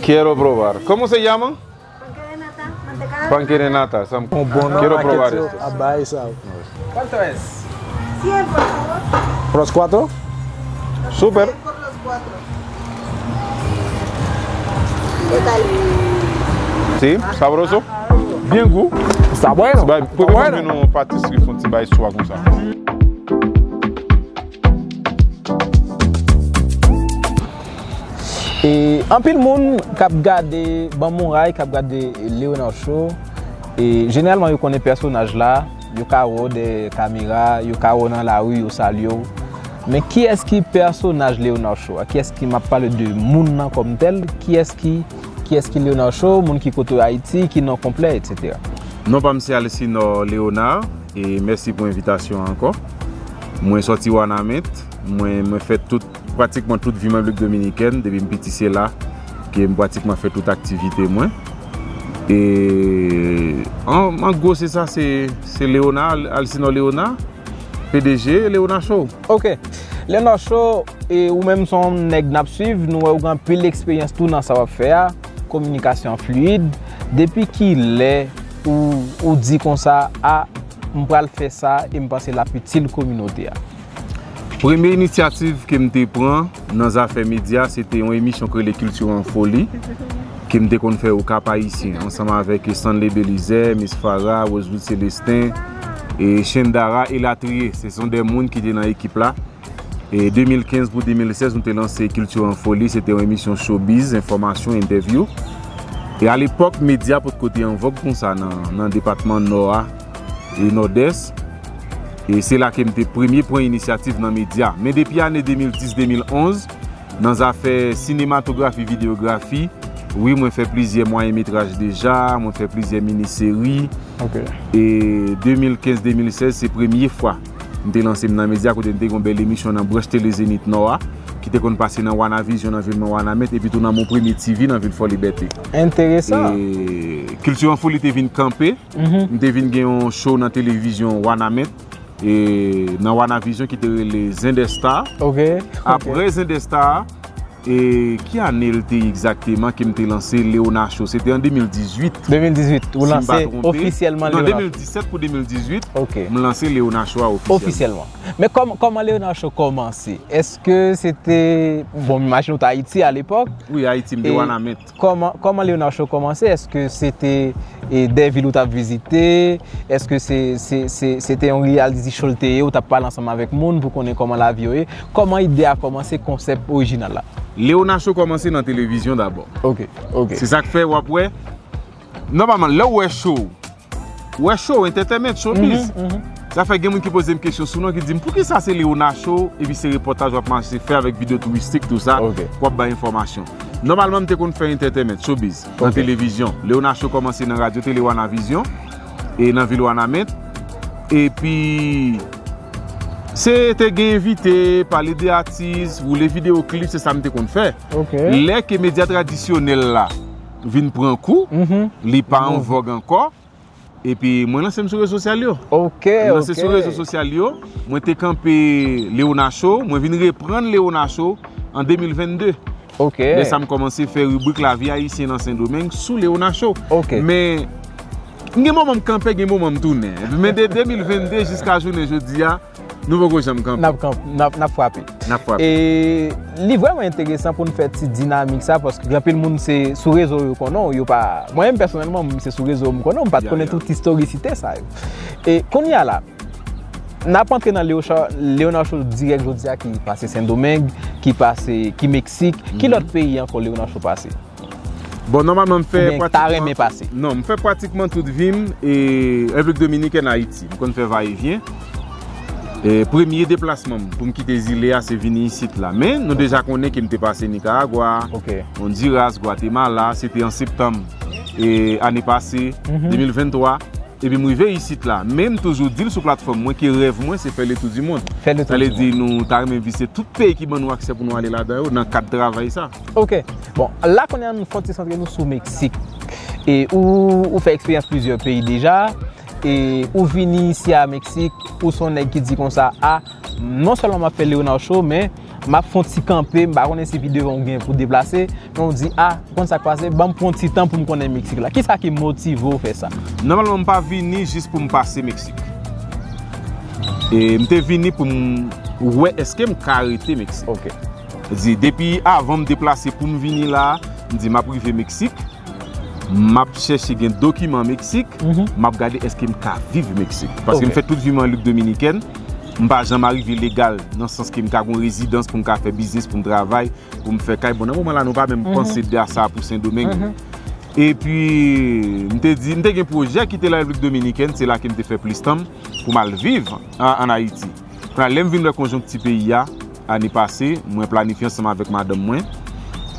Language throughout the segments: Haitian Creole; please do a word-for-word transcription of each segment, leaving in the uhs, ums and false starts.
Quiero probar. ¿Cómo se llama? Panque de nata. Sa m... Quiero probar esto. ¿Cuánto es? Cien, por favor. ¿Por los cuatro? Súper. Por los cuatro. ¿Qué tal? Sí, sabroso. Bien gou. Está bueno. Está bueno. Premye fwa m jwenn yon patisri fè yon ti bay swa konsa. E anpil moun k ap gade Banm Yon Ray, k ap gade Léonard Show, e jeneralman yo konnen pèsonaj la, yo ka wè w dèyè kamera, yo ka wè w nan lari, yo salye w. Men kiyès ki pèsonaj Léonard Show a? Kiyès ki, m ap pale de moun nan kòm tèl, kiyès ki, kiyès ki Léonard Show, moun ki kote Ayiti, ki non konplè, etsetera. Non pa m se Alcinor Léonard, e mèsi pou envitasyon an ankò. Mwen sòti Wanament, mwen, mwen fè tout, pratikman tout vi m Repiblik Dominikèn, depi m piti se la ke m pratikman fè tout aktivite mwen. E an, an gwo se sa, se, se Léonard, Alcinor Léonard, P D G Léonard Show. Ok. Léonard Show, e ou menm se yon nèg n ap swiv, nou wè ou gen anpil eksperyans tou nan sa w ap fè a, kominikasyon fliyid. Depi kilè ou, ou di konsa, a, m pral fè sa e m panse l ap itil kominote a? Premye inisyativ ke m te pran nan zafè medya, se te yon emisyon k rele Culture en Folie, ke m te konn fè Okap Ayisyen, ansanm avèk Stanley Belizaire, Miss Farah, Rosewood Célestin, e Shendara, elatriye. Se son de moun ki te nan ekip la. E de mil kenz pou de mil sèz, nou te lanse Culture en Folie. Se te yon emisyon showbiz, enfòmasyon, entèvyou. E alepòk, medya potko te an vòg konsa nan, nan depatman Nò a e Nòdès. E se la ke m te premye pran inisyativ nan medya. Men depi ane de mil dis, de mil onz, nan zafè sinematografi, videyografi, wi, mwen fè plizyè mwayen metraj deja, mwen fè plizyè mini seri. Ok. E de mil kenz, de mil sèz, se premye fwa m te lanse m nan medya, kote m te gen yon bèl emisyon nan branch Tele Zenith Nò a, ki te konn pase nan Wanavision, nan vil mwen Wanament, epi tou nan Mon Premier T V nan vil Fò Libète. Enteresan. E Culture en Folie te vin kanpe. Mhm. M te vin gen yon show nan televizyon Wanament, e nan Wanavision ki te rele Zendestar. Ok, ok. Apre Zendestar, e ki ane l te ye egzakteman ke m te lanse Léonard Show? Se te an de mil dizuit. De mil dizuit, ou lanse ofisyèlman Léonard Show. Non, de mil disèt pou de mil dizuit, ok, m lanse Léonard Show a ofisyèlman. Ofisyèlman. Men kòm-, kòman Léonard Show kòmanse? Èske se te, bon, m imajine w te Ayiti alepòk. Wi, Ayiti, m te Wanament. Kòman, kòman Léonard Show kòmanse? Èske se te, e, de vil ou t ap vizite? Èske se, se, se, se te yon reality show l te ye, ou t ap pale ansanm avèk moun pou konnen kòman lavi yo ye? Kòman ide a kòmanse, konsèp orijinal la? Léonard Show kòmanse nan televizyon dabò. Ok, ok. Se sa k fè w ap wè, nòmalman, lè w wè show, wè show, entertainment, showbiz. Mhm, mhm. Sa fè gen moun ki poze m kesyon sou non, ki di m, "Poukisa se Léonard Show, epi se repòtaj w ap mache fè avèk videyo touristik, tou sa, ok, w ap bay enfòmasyon?" Nòmalman, m te konn fè entertainment, showbiz, nan, ok, televizyon. Léonard Show kòmanse nan Radyo Tele Wanavision, e nan vil Wanament. Epi, se te gen envite, pale de atis, woule videyo klip, se sa m te konn fè. Ok. Lè ke medya tradisyonèl la vin pran kou, mhm, li pa an vòg ankò, epi mwen lanse m sou rezo sosyal yo. Ok, ok. Mwen lanse sou rezo sosyal yo, mwen te kanpe Léonard Show, mwen vin reprann Léonard Show an de mil vennde. Ok. Lè sa m kòmanse fè ribrik Lavi Ayisyen nan Sendomeng sou Léonard Show. Ok. Men, gen moman m kanpe, gen moman m tounen. Men de de mil vennde jiska jounen jodi a, nou poko janm kanpe. N ap kanp-, n ap, n ap frape. N ap frape. E li vrèman enteresan pou n fè ti dinamik sa, paske gen anpil moun se sou rezo yo konnen w, yo pa, mwen menm pèsonèlman, m se sou rezo m konnen w, m pa t konnen tout istorisite sa yo. E kounye a la, n ap antre nan Leo Cha-, Léonard Show dirèk jodi a, ki pase Sendomeng, ki pase, ki Meksik, ki lòt peyi ankò Léonard Show pase? Bon, nòmalman, m fè pratikman, non, m fè pratikman tout vi m, e, Repiblik Dominikèn, Ayiti. M konn fè vayevyen. E, premye deplasman m pou m kite zile a, se vini isit la. Men, nou deja konnen ke m te pase Nikaragwa, ok, Ondiras, Gwatemala, se te an septanm, e, ane pase, mhm, de mil venntwa. Epi m rive isit la, men m toujou di l sou platfòm mwen ke rèv mwen se fè le tour du monde. Fè le tour du monde. Sa vle di nou ta renmen vizite tout peyi ki ban nou aksè pou nou ale ladan yo nan kad travay sa. Ok. Bon, la kounye a nou fè yon ti santre nou sou Meksik. E ou, ou fè eksperyans plizyè peyi deja. E ou vini isi a Meksik, ou se yon nèg ki di konsa, a, Non sèlman m ap fè Léonard Show, men m ap fè yon ti kanpe, m pa konnen si pi devan ou gen pou deplase, men ou di, a, ou konn sa k pase, ban m pran yon ti tan pou m konnen Meksik la. Kisa ki motive w fè sa? Nòmalman, m pa vini jis pou m pase Meksik. E m te vini pou m wè èske m ka rete Meksik. Ok. Di, depi avan m deplase pou m vini la, m di m ap rive Meksik, m ap chèche gen dokiman Meksik, m ap gade èske m ka viv Meksik. Paske m fè tout vi m an Repiblik Dominikèn, m pa janm arive legal nan sans ke m ka gen rezidans pou m ka fè biznis, pou m travay, pou m fè kay. Bon, nan moman la, nou pa menm panse de a sa pou Sendomeng. Epi, m te di, m te gen pwojè ki te la Repiblik Dominikèn, se la ke m te fè plis tan m pou m al viv an, ann Ayiti. Kounye a, lè m vin wè konjonkti peyi a, ane pase, mwen planifye ansanm avèk madanm mwen.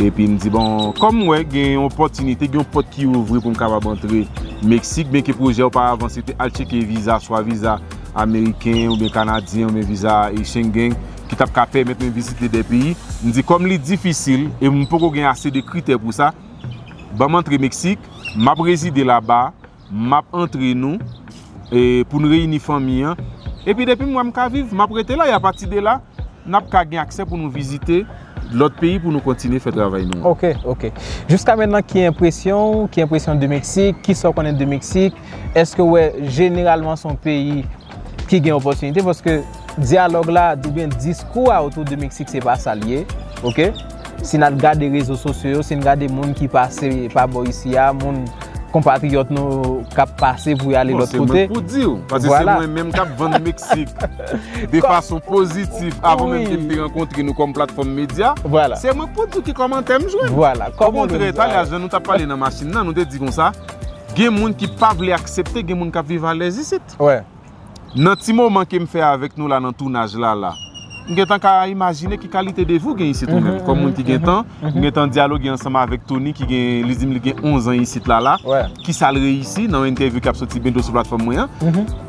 Epi m di, bon, kòm m wè gen yon opòtinite, gen yon pòt ki ouvri pou m kapab antre Meksik, byenke pwojè oparavan se te al tcheke viza, swa viza ameriken, oubyen kanadyen, oubyen viza, e, Schengen, ki t ap ka pèmèt mwen vizite de peyi. M di, kòm li difisil, e m poko gen ase de kritè pou sa, ban m antre Meksik, m ap rezide laba, m ap antre nou, e, pou n reyini fanmi an. Epi depi m wè m ka viv, m ap rete la, e apati de la, n ap ka gen aksè pou nou vizite lòt peyi pou nou kontinye fè travay nou an. Ok, ok. Jiska mentnan, ki enpresyon w, ki enpresyon de Meksik, kisa w konnen de Meksik? Èske w wè jeneralman se yon peyi ki gen opòtinite, paske dyalòg la, oubyen diskou a otou de Meksik, se pa sa l ye, ok? Si n al gade rezo sosyo yo, si n gade moun ki pase pa bò isi a, moun, konpatriyòt nou k ap pase pou y ale lòt kote. Bon, se mwen pou di w, paske se mwen menm k ap vann Meksik de fason pozitif, avan menm ke m te rankontre nou kòm platfòm medya. Vwala. Se mwen pou di w ki kòmantè m jwenn. Vwala. Okontrè, talè a, jan nou t ap pale nan machin nan, nou te di konsa, gen moun ki pa vle aksepte, gen moun k ap viv alèz isit. Nan ti moman ke m fè avèk nou la nan tounaj la la, m gentan ka imajine ki kalite de vi w gen isit ou menm. Kòm moun ki gentan, m gentan dyaloge ansanm avèk Tony ki gen, li di m li gen onz an isit la la. Kisa l reyisi nan yon entèvyou k ap soti byento sou platfòm mwen an.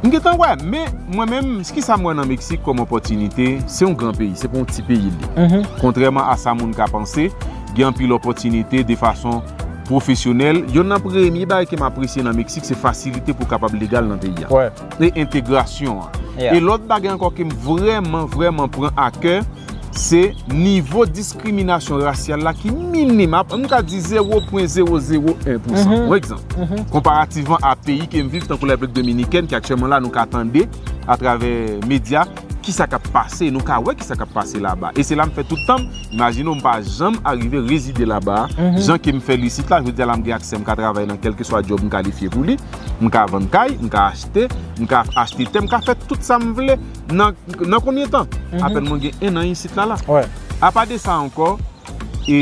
M gentan wè, men mwen menm, kisa m wè nan Meksik kòm opòtinite, se yon gran peyi, se pa yon ti peyi l ye. Kontrèman a sa moun ka panse, gen anpil opòtinite de fason pwofesyonèl. Yonn nan premye bagay ke m apresye nan Meksik, se fasilite pou w kapab legal nan peyi a. E entegrasyon an. E lòt bagay ankò ke m vrèman, vrèman pran a kè, se nivo diskriminasyon rasyal la ki minim, ap, m ka di zewo pwen zewo zewo en pou san. Yon egzanp, konparativman a peyi ke m viv, tankou Repiblik Dominikèn, ki aktyèlman la, nou ka tande atravè medya, kisa k ap pase, nou ka wè kisa k ap pase laba. E se la m fè tout tan m, imajine w, m pa janm arive rezide laba, jan ke m fè l isit la, jodi a la m gen aksè, m ka travay nan kèlkeswa djòb m kalifye pou li, m ka vann kay, m ka achte, m ka achte tè, m ka fè tout sa m vle nan, nan konbyen tan? Apèn mwen gen en an isit la la. Apa de sa ankò, e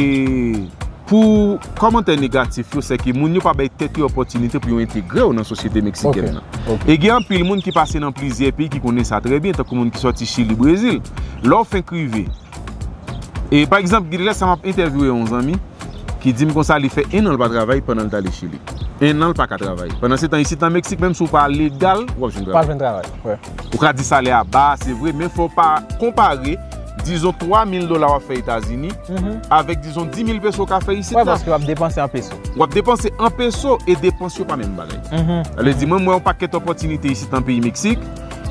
pou kòmantè negatif yo, se ke moun yo pa bay tèt yo opòtinite pou yo entegre yo nan sosyete meksikèn nan. E gen anpil moun ki pase nan plizyè peyi ki konnen sa trè byen, tankou moun ki sòti Chili, Brezil. Lè w fenk rive, e pa egzanp, gen lè sa m ap entèvyouwe yon zanmi ki di m konsa li fè en an l pa travay pandan l t ale Chili. En an l pa ka travay. Pandan se tan, isit nan Meksik, menm si w pa legal, w ap jwenn travay. Ou ka di salè a ba, se vre, men fò w pa konpare, dizon, twa mil dola w ap fè Etazini avèk, dizon, di mil peso w ka fè isit la. Paske w ap depanse an peso. W ap depanse an peso e depans yo pa menm bagay. Sa vle di, mwen, m wè yon pakèt opòtinite isit nan peyi Meksik,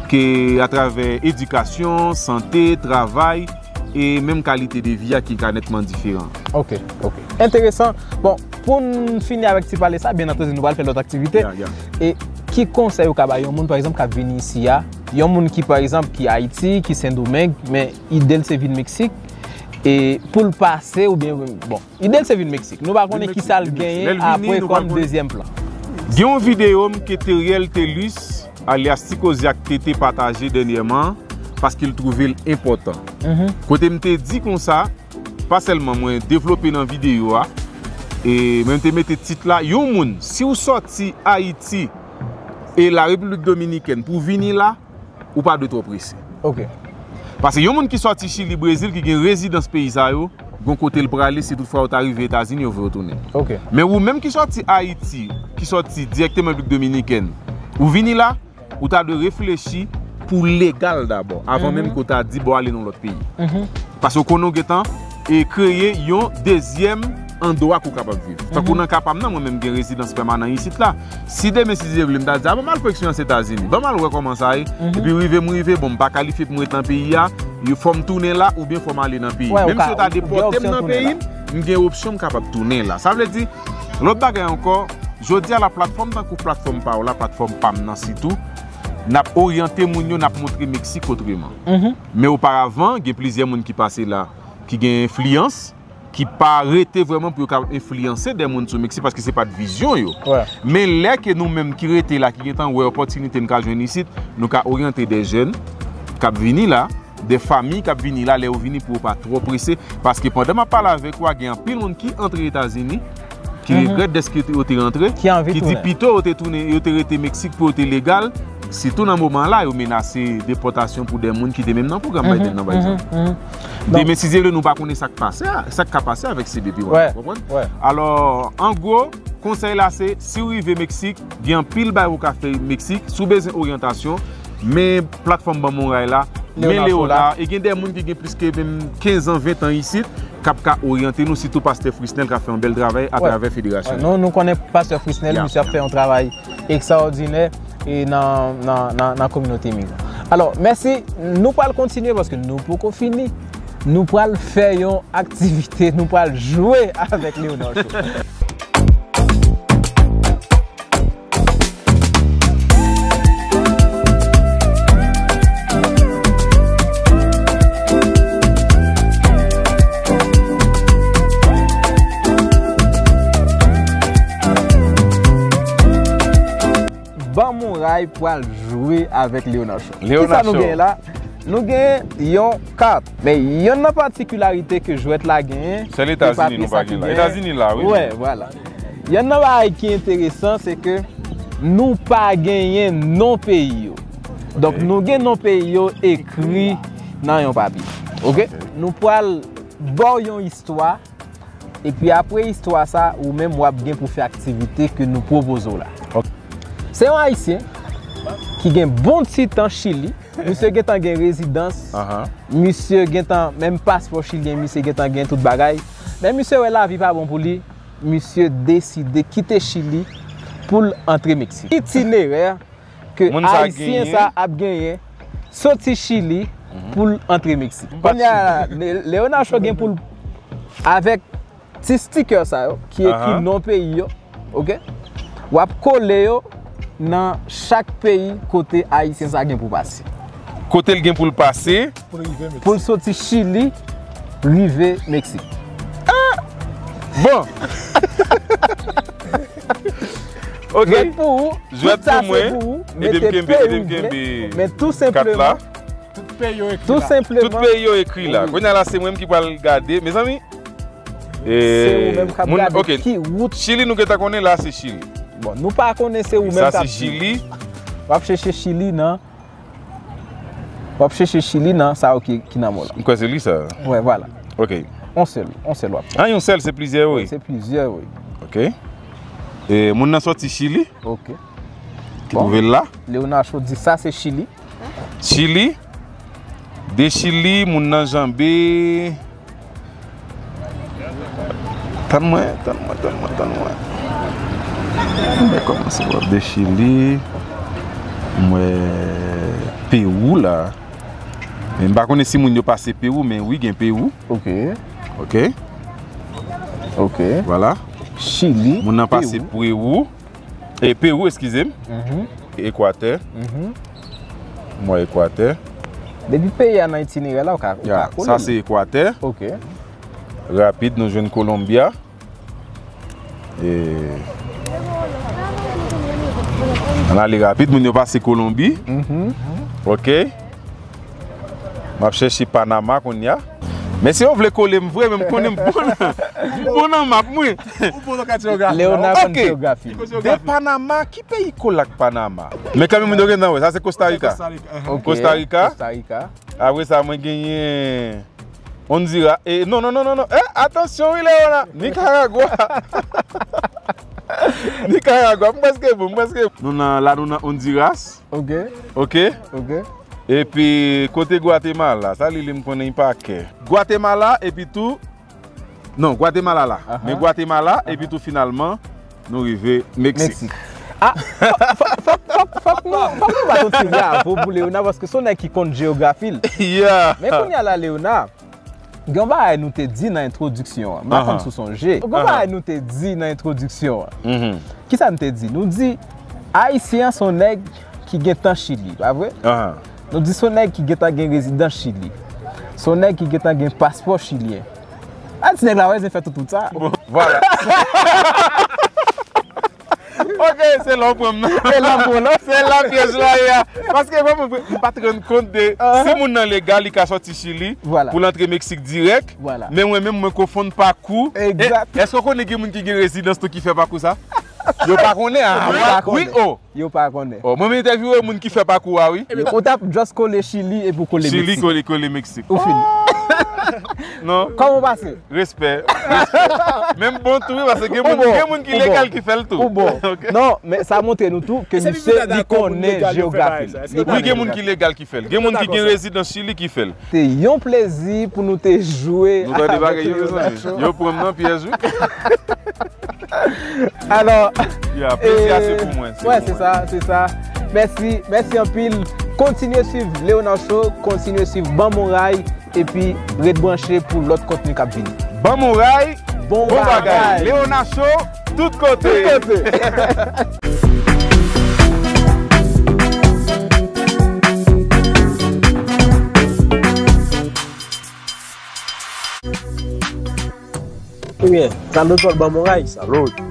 ke atravè edikasyon, sante, travay, e menm kalite de vi a ki ka nètman diferan. Ok, ok. Enteresan. Bon, pou n fini avèk ti pale sa, byen antandi, nou pral fè lòt aktivite. E ki konsèy ou ka bay yon moun, pa egzanp, k ap vini isi a, yon moun ki, pa egzanp, ki Ayiti, ki Sendomeng, men ide l se vin Meksik, e pou l pase, oubyen, bon, ide l se vin Meksik. Nou pa konnen kisa l genyen apre kòm dezyèm plan. Gen yon videyo m ke Teriel Telus, alyas Ti Koze ak T T pataje dènyèman, paske l twouve l enpòtan. Kote m te di konsa, pa sèlman mwen devlope nan videyo a, e mwen te mete tit la, yon moun, si w sòti Ayiti e la Repiblik Dominikèn pou w vini la, ou pa dwe twò prese. Ok. Paske yon moun ki sòti Chili, Brezil, ki gen rezidans peyi sa yo, gon kote l prale, si toutfwa yo ta rive Etazini, yo voye w tounen. Ok. Men ou menm ki sòti Ayiti, ki sòti dirèkteman Repiblik Dominikèn, ou vini la, ou ta dwe reflechi pou w legal dabò, avan menm ke w ta di, bon, ale nan lòt peyi. Paske w konnen w gentan e kreye yon dezyèm andwa ke w kapab viv. Tankou nan ka pa m nan, mwen menm m gen rezidans pèmanan isit la. Si demen, si Dye vle, m ta di, a, ban m al fè eksperyans Etazini. Ban m al wè kòman sa ye. Epi rive m rive, bon, m pa kalifye pou m ret nan peyi a, yo fò m tounen la oubyen fò m ale nan peyi. Menm si yo ta depòte m nan peyi m, m gen opsyon m kapab tounen la. Sa vle di, lòt bagay ankò, jodi a la, platfòm tankou platfòm pa w la, platfòm pa m nan sitou, n ap oryante moun yo, n ap montre Meksik otreman. Men oparavan, gen plizyè moun ki pase la, ki gen enfliyans, ki pa rete vrèman pou yo ka enfliyanse de moun sou Meksik, paske se pa t vizyon yo. Men lè ke nou menm ki rete la, ki gentan wè opòtinite n ka jwenn isit, nou ka oryante de jèn k ap vini la, de fanmi k ap vini la, lè yo vini pou yo pa twò prese, paske pandan m ap pale avèk ou a, gen anpil moun ki antre Etazini, ki regrèt dèske yo te rantre, ki di pito yo te tounen, yo te rete Meksik pou yo te legal, sitou nan moman la, yo menase depòtasyon pou de moun ki te menm nan pwogram Biden nan, pa egzanp. Demen, si Dye vle, nou pa konnen sa k pase a, sa k ka pase avèk C B P One, w konprann? Alò, an gwo, konsèy la se, si w rive Meksik, gen anpil bagay ou ka fè Meksik, si w bezwen oryantasyon, men platfòm Ban Mwen Ray la, men Leona, e gen de moun ki gen plis ke menm kenz an, ven an isit, k ap ka oryante nou, sitou pastè Frisnel k ap fè yon bèl travay atravè federasyon. Nou, nou konnen pastè Frisnel, misye ap fè yon travay ekstraòdinè e nan, nan, nan, nan kominote imigran. Alò, mèsi. Nou pral kontinye paske nou poko fini. Nou pral fè yon aktivite, nou pral jwe avèk Leona Show. Ban Mwen Ray pral jwe avèk Leona Show. Kisa nou genyen la? Nou genyen yon kat. Men yonn nan patikilarite ke jwèt la genyen, sèl Etazini nou pa gen la. Etazini la, wi. Wè, vwala. Yonn nan bagay ki enteresan, se ke nou pa genyen non peyi yo. Donk, nou gen non peyi yo ekri nan yon papye. Oke? Nou pral ba w yon istwa. Epi apre istwa sa, ou menm w ap gen pou fè aktivite ke nou pwopoze w la. Se yon Ayisyen ki gen bon ti tan Chili. Misye gentan gen rezidans. Misye gentan menm paspò chilyen, misye gentan gen tout bagay. Men misye wè lavi pa bon pou li. Misye deside kite Chili pou l antre Meksik. Itinerè ke Ayisyen sa ap genyen soti Chili pou l antre Meksik. Kounye a, Leona Show gen pou l, avèk ti sticker sa yo ki ekri non peyi yo, oke? W ap kole yo nan chak peyi kote Ayisyen sa gen pou pase. Kote l gen pou l pase? Pou l soti Chili, rive Meksik. Bon. Ok. Jwèt pou ou. Jwèt pou mwen. Mete peyi ou vle. Men tou senpleman, tou senpleman, tout peyi yo ekri la. Kounye a la, se mwen ki pral gade. Mezanmi, se ou menm k ap gade ki wout. Chili, nou gentan konnen la, se Chili. Bon, nou pa konnen, se ou menm k ap di. Sa se Chili. W ap chèche Chili nan W ap chèche Chili nan sa yo ki, ki nan men w la. M kwè se li sa. Wè, vwala. Ok. Yon sèl, yon sèl w ap pran. Ah, yon sèl, se plizyè, wi. Se plizyè, wi. Ok. E, moun nan sòti Chili. Ok. Ki twouve l la. Leona Show di sa se Chili. Chili. De Chili, moun nan janbe. Tann mwen, tann mwen, tann mwen, tann mwen. Mwen kòmanse wè de Chili. Mwen Pewou la. Men m pa konnen si moun yo pase Pewou, men wi, gen Pewou. Ok. Ok. Ok. Vwala. Chili, moun nan pase Pewou. E Pewou, eskize m. Mhm. Ekwatè. Mhm. Mwen Ekwatè. Depi peyi a nan itinerè la, ou ka, ou ka kole l. Sa se Ekwatè. Ok. Rapid, nou jwenn Kolonbya. E, ann ale rapid, moun yo pase Kolonbi. Mhm. Ok. M ap chèche Panama kounye a. Men si yo vle kole m vre, men m konnen m bon nan, m bon nan map mwen. Ou bon nan katye jewografi la. Leona konn jewografi. De Panama, ki peyi kole ak Panama? Men kanmenm, moun yo gentan wè, sa se Costa Rica. Costa Rica, uh-huh. Ok, Costa Rica. Costa Rica. Apre sa, mwen genyen Honduras. E, non, non, non, non, non. Eh, atansyon, wi, Leona. Nicaragua. Nicaragua. M prèske bon, m prèske bon. Nou nan, la, nou nan Honduras. Ok. Ok. Ok. Epi, kote Guatemala? Sa li, li m konnen pa kè. Guatemala, epi tou, Non, Gwatemala la. Men Gwatemala, epi tou finalman, nou rive Meksik. Meksik. Ah, fòk, fòk, fòk, fòk nou, fòk nou bat yon ti bravo pou Léonard, paske se yon nèg ki konn jeyografi l. Yeah. Men kounye a la, Léonard, gen yon bagay nou te di nan entwodiksyon an. M pa konn si w sonje. Gen yon bagay nou te di nan entwodiksyon an. Kisa n te di? Nou di, Ayisyen an se yon nèg ki gentan Chili, pa vre? Nou di se yon nèg ki gentan gen rezidans Chili. Se yon nèg ki gentan gen paspò chilyen. A ti nèg la, wè, se fè tout wout sa. Bon, vwala. Ok, se la w pran m nan. Se la w pran m nan. Se la pyèj la ye a. Paske mwen, mwen, mwen pa t rann kont de si moun nan legal, li ka sòti Chili pou l antre Meksik dirèk. Vwala. Men mwen menm, mwen konfonn pakou. Egzat. E èske w konnen gen moun ki gen rezidans tou ki fè pakou sa? Yo pa konnen, a? Yo pa konnen. Wi, o. Yo pa konnen. O, mwen menm entèvyouwe moun ki fè pakou a, wi. Ou t ap just kole Chili epi w kole Meksik. Chili, kole, kole Meksik. Ou fini. Non. Kòman w pase? Respè. Respè. Men m bon tou, wi, paske gen moun, gen moun ki legal ki fè l tou. Ou bon. Ok. Non, men sa montre nou tou ke misye, li konnen jeyografi. Wi, gen moun ki legal ki fè l. Gen moun ki gen rezidans Chili ki fè l. Se yon plezi pou nou te jwe avèk Léonard Show. Yo pran m nan pyèj, wi. Alò, plezi a se pou mwen, se pou mwen. Wè, se sa, se sa. Mèsi, mèsi anpil. Kontinye swiv Léonard Show, kontinye swiv Ban m on ray, epi ret branche pou lòt kontni k ap vini. Ban m on ray, bon bagay. Léonard Show, tout kote. Tout kote. Ebyen, Carlito, ban m on ray. Salud.